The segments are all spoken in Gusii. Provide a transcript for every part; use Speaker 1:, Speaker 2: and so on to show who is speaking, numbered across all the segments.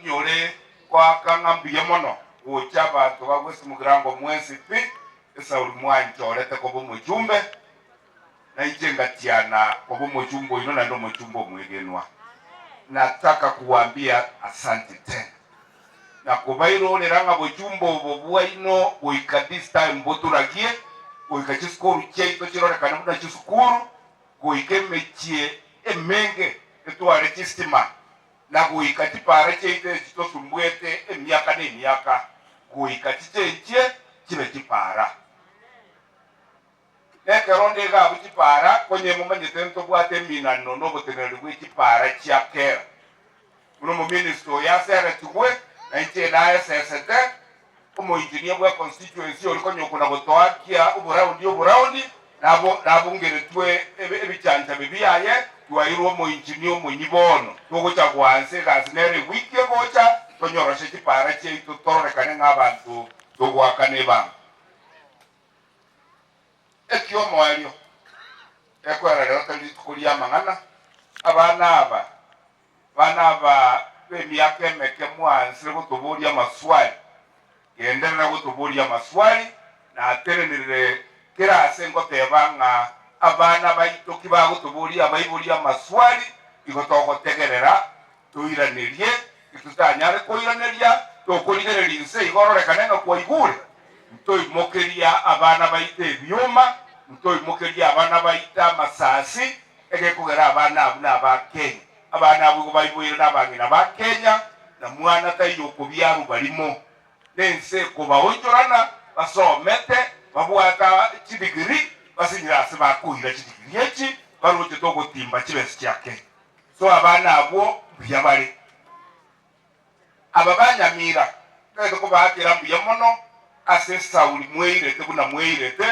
Speaker 1: Ng'inyore goaka ng'a mbuya mono gocha abanto ba West Mugirango mwensi pi, esauri mwanchorete koba omochumbe, na inche ngatiana koba omochumbe oino naende omochumbe omwegenwa. Nataka kuwaambia asante tena na kobairorera ng'a bochumbe obo bwaino goika this time boturagie, goika chisukuru chiaito chirorekane buna chisukuru, goika emechie emenge etware chistima, na goika chipaara chiaito echi tosumbuete emiaka na emiaka, goika chichenchie chibe chipaara. Nekero onde iga abwo chipaara, konya momanyete ntobwate eminano na oboteneneri bwe chipaara chia kera. Buna omominister oyo aseretigwe, na inche naesesete, omoengineer bwe constituency oria konya okona gotoakia oboraundi oboraundi, nabo nabungeretwe ebichanchabe biaye, twairwe omoengineer omonyi bono, togocha goansa egasi nere ewiki egocha, tonyoroshe chipaara chiaito tororekane ng'a abanto togoakana ebango. Ekiomoerio, ekwera rero tari rituko ri'amang'ana, abana aba, abana aba b'emiaka emeke mwaansire gotoboria amaswali, genderera gotoboria amaswali, natenenerire kera ase ngoteba ng'a abana baito ki bagotoboria abaibori amaswali, igo togotegerera toiranerie, titotanyare koiraneria, tokorigereria inse igo ororekane ng'a kwaigure. Ntoimokeria abana baito ebioma, ntoimokeria abana baito amasasi, egekogera abana abwo naba Kenya. Abana abwo igo baiboire nabang'ina ba Kenya, na mwana taiyo okobiarwa barimo. Nense ekobaonchorana, basomete, babwate chidigiri, basinyire ase bakoira chidigiri echi, baroche togotimba chibesa chia Kenya. So abana abwo mbuya bare. Aba ba Nyamira ntagete kobaakera mbuya mono ase esauri mweirete buna mweirete,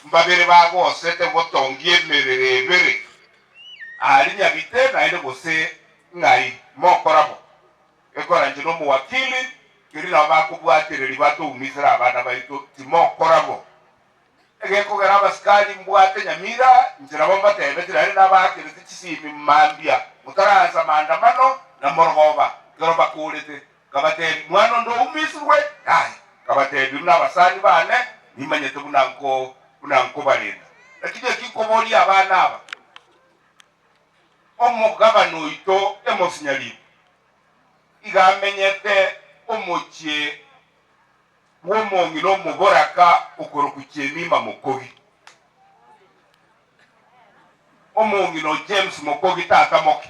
Speaker 1: mbabere bagosete gotongia emerero ebere aria Nyabite naende gose ng'ai mokora bo. Gekogera inche nomowakili, keria nabo bakobwatereria batoumisere abana baito timokora bo. Egekogera abasikari mbwate Nyamira, inche nabo mbatebetie naende nabaakerete chisimi mambia motaraansa maandamano na morogoba ekero bakoorete. Nkabatebia, Mwana onde oumisirwe? Yaya. Nkabatebia, Buna abasani baane, nimanyete buna nko buna nkobarenda. Lakini eki nkoboria abana aba, omogabana oito Amos Nyaribo iga amenyete omochie bw'omong'ina omoboraka okorokwa Jemima Mokogi. Omong'ina o James Mokogi tata moke,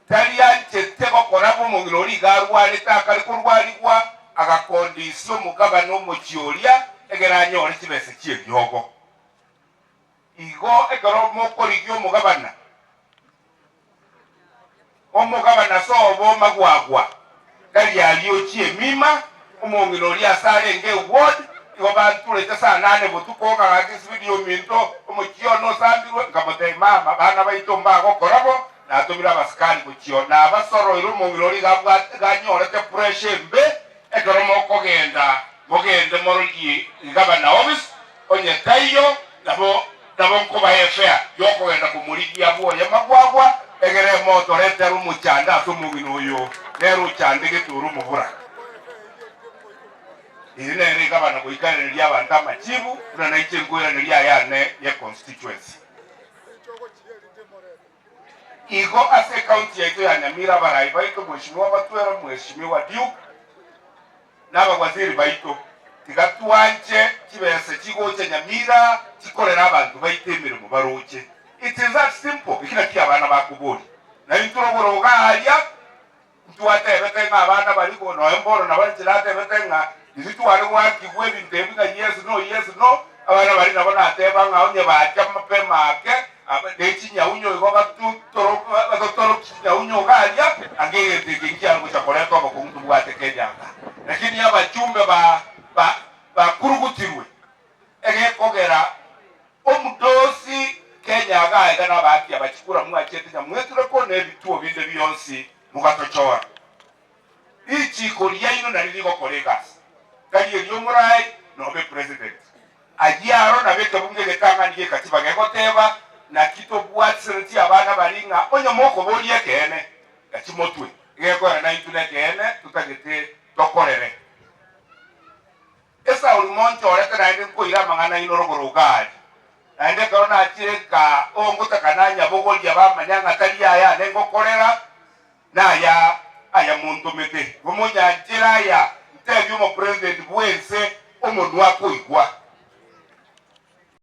Speaker 1: tari anchete gokora bw'omong'ina oria iga arwarete akare korwarigwa, agakondisia omogabane omochie oria egere anyore chibesa chi'eriogo. Igo ekero mokorigia omogabana, Omogabana sobo magwagwa, tari aria ochie emima, omong'ina oria ase arenge eward, igo banturete saa nane botuko ng'agaka esibidi ominto, omochie one osambirwe, nkamotebia mama bana baito mbagokora bo, natomire abasikari gochia oo, nabasoroire omong'ina oria iga abwate iga anyorete pressure embe, ekero mokogenda mogende mororie gavana office, Onye taiyo, nabo nabo nkobae efea y'okogenda komorigia bwoye magwagwa, egere emotoretere omochando ase omong'ina oyo, nere ochandegete ore omoboraka. Eri nere egabana goikanereria abanto amachibu, buna nainche nkoiraneria ayane ye constituency. Igo ase ecounty yaito ya Nyamira abarai baito Mweshimiwa Batwera, Mweshimiwa Duke, na abawaziri baito, tiga twanche chibesa chigocha Nyamira chikorere abanto baito emeremo baroche. It is that simple. Eki nakio abana bakoboria. Na intwe rogoro iga aria ntwatebete ng'a abana baria igo nonya mbono nabo inche natebete ng'a riria tware goakigwa ebinto ebi ng'a yes no yes no, abana baria nabo nateba ng'a onye bacha mapema ake Ne chinyaunyo igo batotorokie chinyaunyo iga aria, ange egento eke nkiare gocha koreta obokong'u tobwate Kenya anga. Lakini abachumbe bakurugutirwe, egekogera omodosi Kenya iga iga nabaaki abachikura mwachete nyamwetureko na ebituo binde bionsi mogatochora. Richiiko riaino nario rigokora egasi, tari eri'omoraai nobe president. Ayio aro nabo ekebungo egetang'ani gi'ekatiba gegoteba, Naki tobwatiseretie abana baria ng'a onye mokoboria ekeene, gachia motwe. Egekoera naintwe nekeene totagete tokorere. Esauri monchorete naende nkoira amang'ana aino rogoro Gadi. Naende ekero nachire nka ongotaka nanyabogoria bamanya ng'a tari aya ane ngokorera, naya aya montomete. Igo monyanchera aya, ntebie omopresident bw'ense omonwa akoigwa.